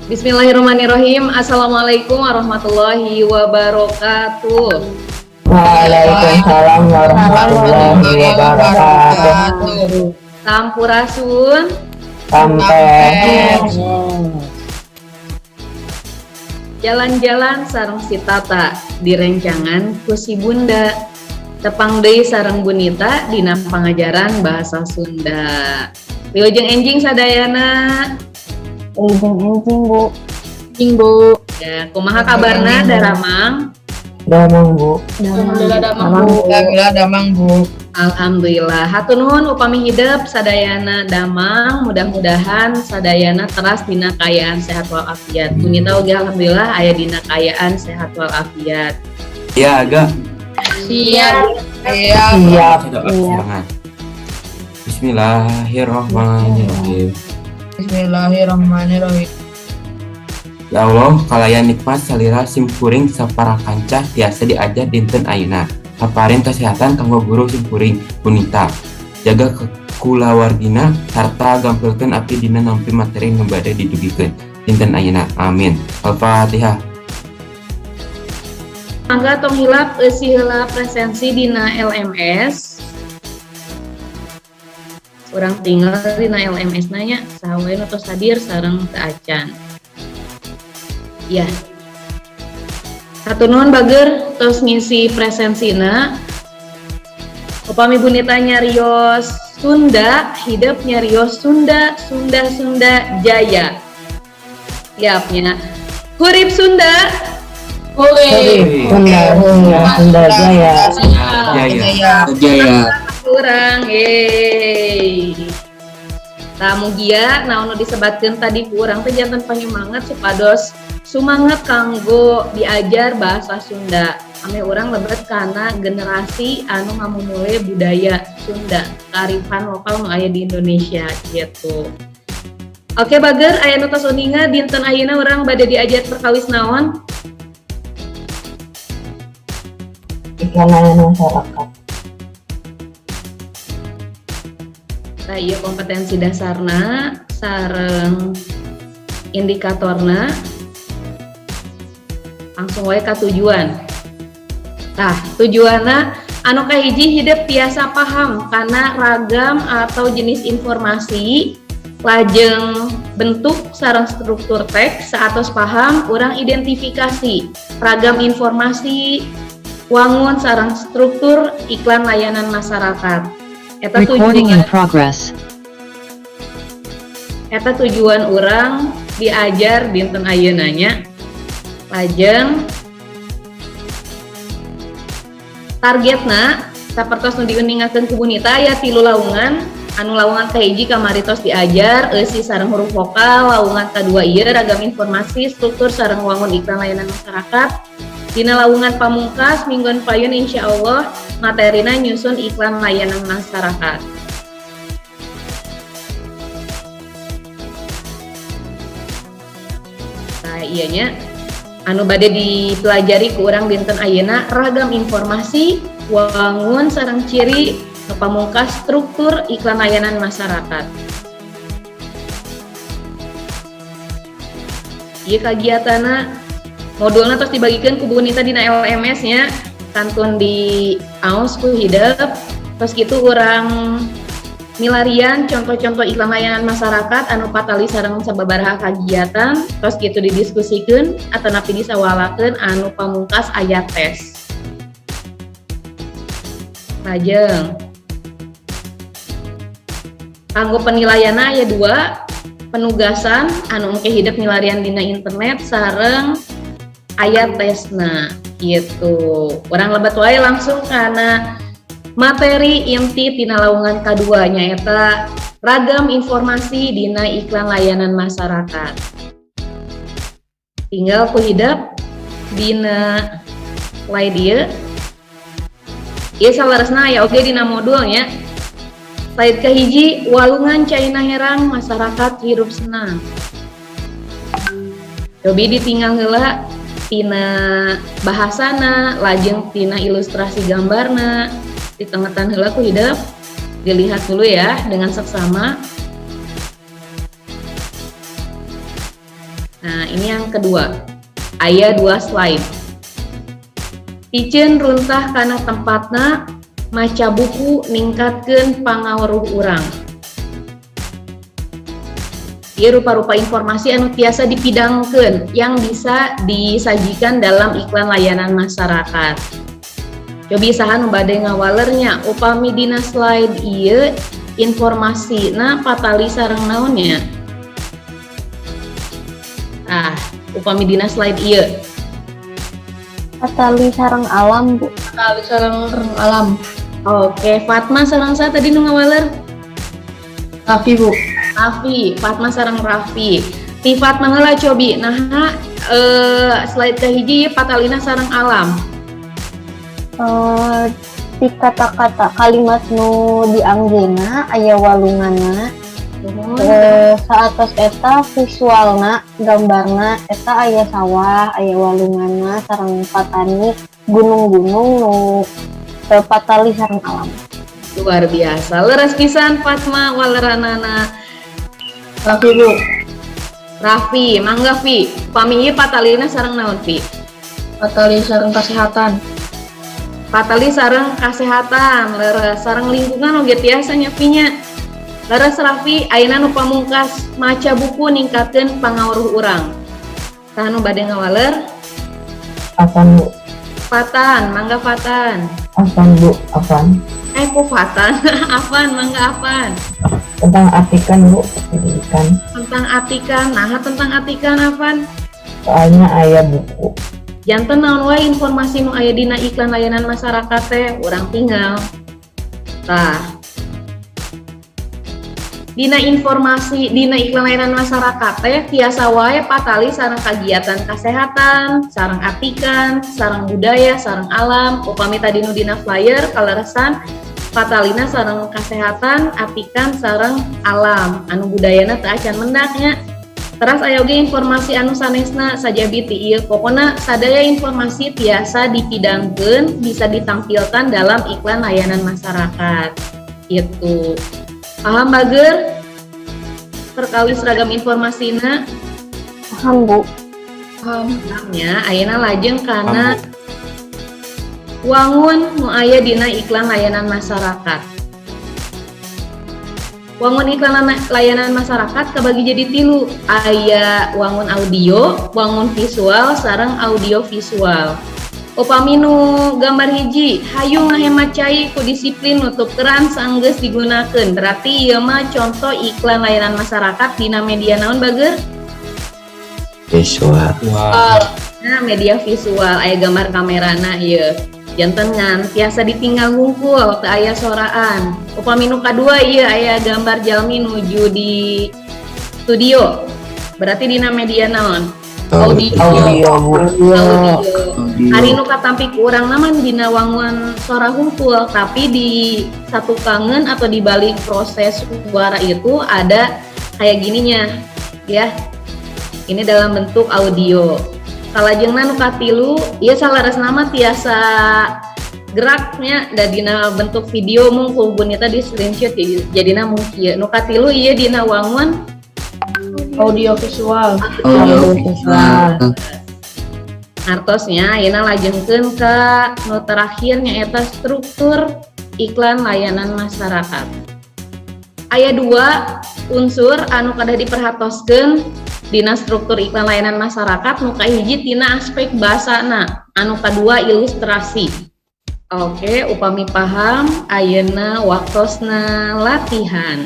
Bismillahirrahmanirrahim. Assalamualaikum warahmatullahi wabarakatuh. Waalaikumsalam warahmatullahi wabarakatuh. Sampurasun. Sampai. Jalan-jalan sareng si Tata direncangan ku si Bunda. Tepang deui sareng Bunita dina pangajaran bahasa Sunda. Wilujeng enjing sadayana. Enjing enjing, Bu. Enjing, Bu. Ya, kumaha kabarna daramang? Damang, Bu. Alhamdulillah damang, Bu. Alhamdulillah damang, Bu. Alhamdulillah. Hatur nuhun upami hidep sadayana damang, mudah-mudahan sadayana teras dina kaayaan sehat walafiat. Bunita oge alhamdulillah aya dina kaayaan sehat walafiat. Ya, agak. Siap. Siap. Siap. Iya. Bismillahirrahmanirrahim. Bismillahirrahmanirrahim. Ya Allah, kalayan nikmat salira simkuring sapara kanca tiasa diajar dinten ayeuna. Haparin kesehatan kanggo guru simkuring Bunita. Jaga kulawargina sarta gampilkeun abdi dina nampi materi nu bade didugikeun dinten ayeuna. Amin. Al-Fatihah. Mangga tong hilap eusi heula presensi dina LMS. Urang tingal dina LMS nanya saha wae nu tos hadir sareng teu acan. Ya. Hatur nuhun bager tos ngisi presensina. Upami Bunita nyarios Sunda, hidep nyarios Sunda, Sunda, Sunda, Jaya. Siap nya. Hurip Sunda. Boleh. Sunda, Sunda, Sunda Jaya. Jaya. Jaya. Kurang, yeay. Tah, mugia naon nu disebatkeun tadi ku urang teh janten panyumanget supados sumanget kanggo diajar bahasa Sunda. Ameh urang lebet kana generasi anu ngamumule budaya Sunda, kearifan lokal nu aya di Indonesia gitu. Oke bager, aya nu tos uninga dinten ayeuna urang bade diajar perkawis naon? Iklan layanan masyarakat. Nah, iya kompetensi dasarna sareng indikatorna langsung wae ka tujuan. Tah, tujuanna anu kahiji hidep tiasa paham kana ragam atau jenis informasi lajeng bentuk sareng struktur teks. Saatos paham, urang identifikasi ragam informasi, wangun sareng struktur iklan layanan masyarakat. Eta Recording in tujuan progress. Eta tujuan urang diajar dinten ayeuna nya. Lajeng targetna sapertos nu diuningakeun ku Bunita aya tilu laungan. Anu laungan kahiji kamari tos diajar eusi sareng huruf vokal, laungan kadua ieu ragam informasi, struktur sareng wangun iklan layanan masyarakat. Dina laungan pamungkas mingguan payun insyaallah materina nyusun iklan layanan masyarakat. Nah, iya nya anu bade dipelajari ku urang dinten ayeuna ragam informasi, wangun sareng ciri, pamungkas struktur iklan layanan masyarakat. Ieu kagiatanna modulna tos dibagikan ku Bunita dina LMS nya, kantun di aos ku hidep. Terus gitu urang milarian contoh-contoh iklan layanan masyarakat anu patali sareng sababaraha kagiatan, terus gitu didiskusikeun atanapi disawalakeun anu pamungkas aya tes. Lajeng kanggo penilaianna aya dua penugasan anu engke hidep milarian dina internet sareng aya tesna gitu. Urang lebet wae langsung kana materi inti tina laungan kadua nyaeta ragam informasi dina iklan layanan masyarakat. Tinggal ku hidep dina slide ieu. Ieu saleresna aya oge dina modulnya. Slide kahiji, walungan caina herang masyarakat hirup senang. Cobi ditinggal heula tina bahasana, lajeng tina ilustrasi gambarna, ditengetan heula ku hidep, dilihat dulu ya dengan seksama. Nah, ini yang kedua. Aya dua slide. Piceun runtah kana tempatna, maca buku ningkatkeun pangaweruh urang. Ieu rupa-rupa informasi anu tiasa dipidangkeun yang bisa disajikan dalam iklan layanan masyarakat. Cobi saha nu bade ngawaler nya, upami dina slide ieu informasina patali sareng naon nya? Ah, upami dina slide ieu. Patali sareng alam, Bu. Patali sareng alam. Oke, Fatma sareng saha tadi nu ngawaler? Raffi, Bu. Raffi, Fatma sareng Raffi. Ti Fatma heula cobi, naha slide kahiji ieu patalina sareng alam? Ti kata-kata kalimat nu dianggena aya walunganna. Nuhun. Saatos eta visualna, gambarna eta aya sawah, aya walunganna sareng patani, gunung-gunung nu patali sareng alam. Luar biasa. Leres pisan, Fatma, waleranana. Raffi, Bu. Raffi, mangga Fi. Pami ieu patalina sareng naon, Fi? Patali sareng kesehatan. Patali sareng kesehatan, leres, sareng lingkungan oge tiasa nya, Fi, nya. Leres, Raffi, ayeuna nu pamungkas, maca buku ningkatkeun pangaweruh urang. Saha nu bade ngawaler? Afan, Bu. Fatan, mangga Fatan. Afan, Bu, Afan. Eh, kok Fatan? Afan, mangga Afan. Tentang atikan, Bu, pendidikan. Tentang atikan, nah tentang atikan, Afan? Soalnya aya buku. Janten naon wae informasi nu aya dina iklan layanan masyarakat teh urang tinggal. Tah. Dina informasi dina iklan layanan masyarakat teh tiasa wae patali sareng kagiatan kesehatan, sareng atikan, sareng budaya, sareng alam. Upami tadi nu dina flyer kaleresan patalina sareng kesehatan, atikan, sareng alam. Anu budayana teu acan mendak nya. Teras aya oge informasi anu sanesna sajabi ti ieu. Pokona sadaya informasi tiasa dipidangkeun, bisa ditampilkan dalam iklan layanan masyarakat. Itu. Paham, Bager? Perkawis ragam informasina? Paham, Bu. Paham. Nya, ayeuna lajeng kana wangun nu aya dina iklan layanan masyarakat. Wangun iklan layanan masyarakat kabagi jadi tilu, aya wangun audio, wangun visual, sareng audio visual. Upami nu gambar hiji, hayu ngahemat cai ku disiplin nutup keran sanggeus digunakeun. Berarti ieu mah contoh iklan layanan masyarakat dina media naon, Bager? Visual. Wah. Nah, media visual aya gambar kamerana ieu. Janten ngan tiasa ditinggal hungkul, teu aya soraan. Upami nu kadua ieu aya gambar jalmi nuju di studio. Berarti dina media naon? Audio. Audio, Bu. Audio. Ari nu katampi ku urang mah dina wangun sora hungkul, tapi di satu kangen atau di balik proses suara itu ada kayak gininya, ya. Ini dalam bentuk audio. Salajengna nu katilu, ieu saleresna mah tiasa geraknya da dina bentuk video, mung ku Bu Nita di screenshot jadina mung kieu. Nu katilu ieu dina wangun Audio visual. Audio visual. Artosnya ayeuna lajengkeun ka nu terakhir, nyaeta struktur iklan layanan masyarakat. Aya dua unsur anu kedah diperhatoskeun dina struktur iklan layanan masyarakat. Nu kahiji tina aspek basana, anu kadua ilustrasi. Oke, upami paham, ayeuna waktosna latihan.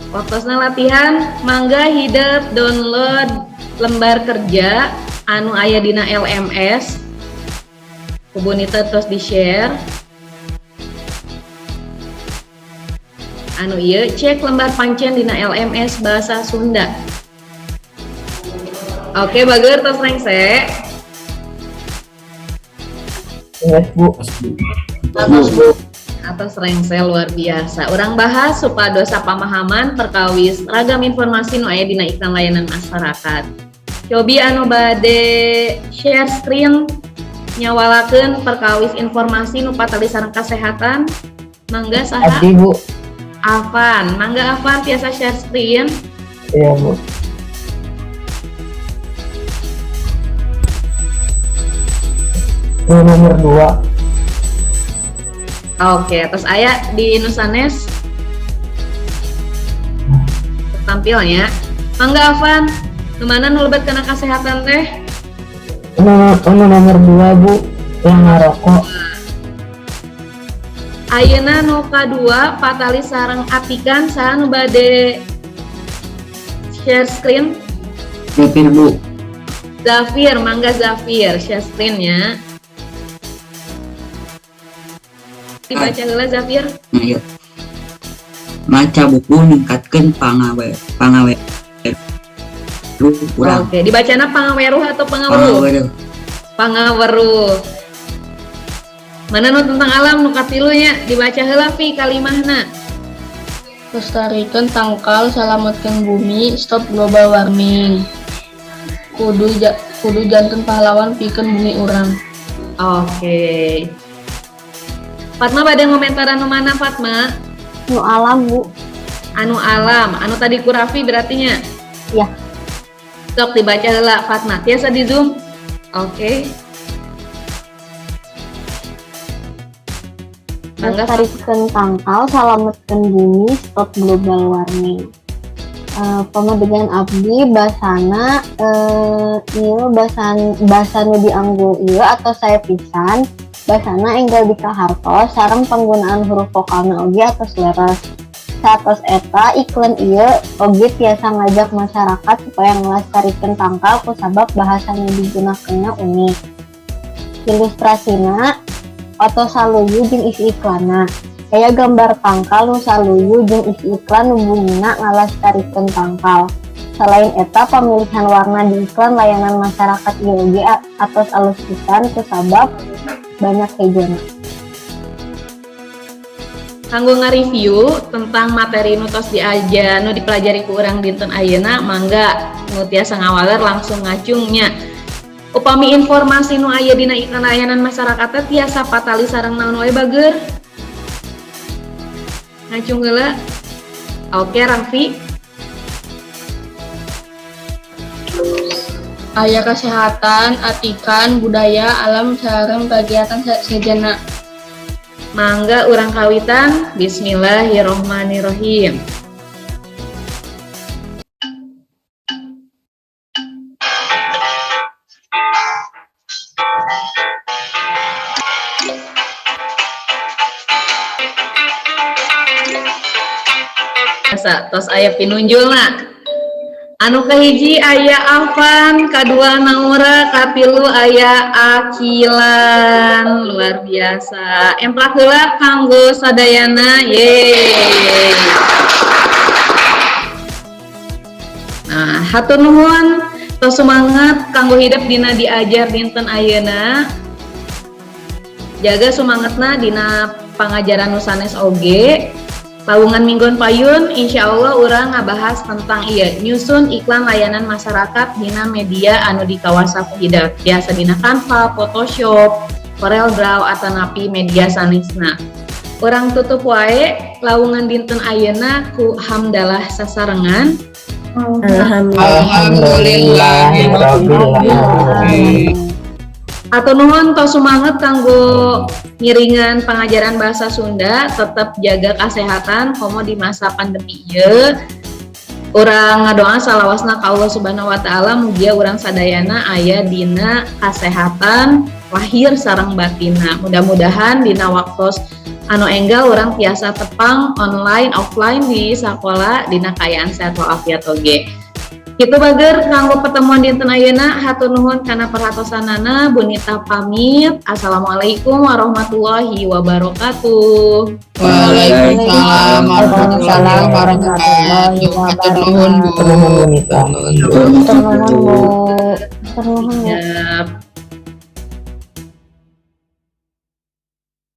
Waktosna latihan, mangga hidep download lembar kerja anu aya dina LMS. Ku Bu Nita tos di-share. Anu ieu cek lembar pancen dina LMS bahasa Sunda. Oke, bager tos rengse. Yes, Bu. Atos, Bu. Atos rengse, luar biasa. Urang bahas supados pamahaman perkawis ragam informasi nu aya dina iklan layanan masyarakat. Cobi anu bade share screen nyawalakeun perkawis informasi nu patali sareng kesehatan. Mangga saha? Abdi, Bu. Afan, mangga Afan tiasa share screen. Iya, Bu. Nu nomor 2. Oke, terus aya di nu sanes tampilnya. Mangga, Afan, nu mana nu lebet kana kesehatan teh? Nu nomor 2, Bu, yang ngarokok. Ayeuna nu kadua patali sareng atikan. Saha nu bade share screen? Zafir, Bu. Zafir, mangga Zafir, share screen-nya. Dibaca heula, Zafir. Nah, yuk. Maca buku ningkatkeun pangawe urang. Oke, dibacana pangaweruh atau pangaweruh? Pangaweruh. Pangaweruh. Mana nu tentang alam nu katilu nya? Dibaca heula, Vi, kalimahna. Lestarikan tangkal, salametkeun bumi, stop global warming. Kudu janten pahlawan pikeun bumi urang. Oke. Fatma bade ngomentaran nu mana, Fatma? Nu alam, Bu. Anu alam, anu tadi ku Raffi berarti nya? Iya. Sok dibaca heula, Fatma. Tiasa di Zoom? Oke. Mangga. Lestarikan tangkal, salametkeun bumi, stop global warming. Pamadegan abdi basana ieu basan nu dianggo ieu atau saya pisan basana enggal dikahartos sareng penggunaan huruf vokalna oge atos leres. Saatos eta, iklan ieu oge tiasa ngajak masyarakat supaya ngelestarikan tangkal kusabab bahasa nu digunakeunna unik. Ilustrasina atos saluyu jeung isi iklanna. Aya gambar tangkal nu saluyu jeung isi iklan nu bunyina ngalestarikeun tangkal. Selain eta, pemilihan warna di iklan layanan masyarakat ieu oge atos alus pisan kusabab banyak hejona. Kanggo nge-review tentang materi nu tos diajar, nu dipelajari ku urang dinten ayeuna, mangga nu tiasa ngawaler langsung ngacungnya. Upami informasi nu aya dina iklan layanan masyarakat teh tiasa patali sareng naon wae, bager? Ngacung heula. Oke, Raffi. Aya kesehatan, atikan, budaya, alam, sareng kegiatan sejenna. Mangga urang kawitan. Bismillahirrohmanirrohim. Biasa, tos aya pinunjulna. Anu kahiji aya Afan, kadua Naura, katilu aya Akilan. Luar biasa. Emplak heula kanggo sadayana. Yeay. Nah, hatur nuhun, tos semangat kanggo hidep dina diajar dinten ayeuna. Jaga sumangetna dina pangajaran nu sanes oge. Lawungan minggon payun, insya Allah urang ngabahas tentang iya nyusun iklan layanan masyarakat dina media anu dikawasa ku hidep. Biasa dina Canva, Photoshop, Corel Draw, atanapi media sanesna. Urang tutup wae lawungan dinten ayeuna ku hamdalah sasarengan. Alhamdulillah. Alhamdulillah. Hatur nuhun, tos sumanget kanggo ngiringan pengajaran bahasa Sunda, tetap jaga kesehatan komo di masa pandemi ieu. Urang ngadoa salawasna ka Allah Subhanahu wa taala, mugia urang sadayana aya dina kasehatan lahir sareng batina. Mudah-mudahan dina waktos anu enggal urang tiasa tepang online offline di sakola dina kaayaan sehat walafiat oge. Kitu, bager, kanggo pertemuan dinten ayeuna. Hatur nuhun kana perhatosanana. Bunita pamit. Assalamualaikum warahmatullahi wabarakatuh. Waalaikumsalam warahmatullahi wabarakatuh. Hatur nuhun, Bu. Nuhun, Bunita. Hatur nuhun, Bu. Hatur nuhun, Bu. Siap.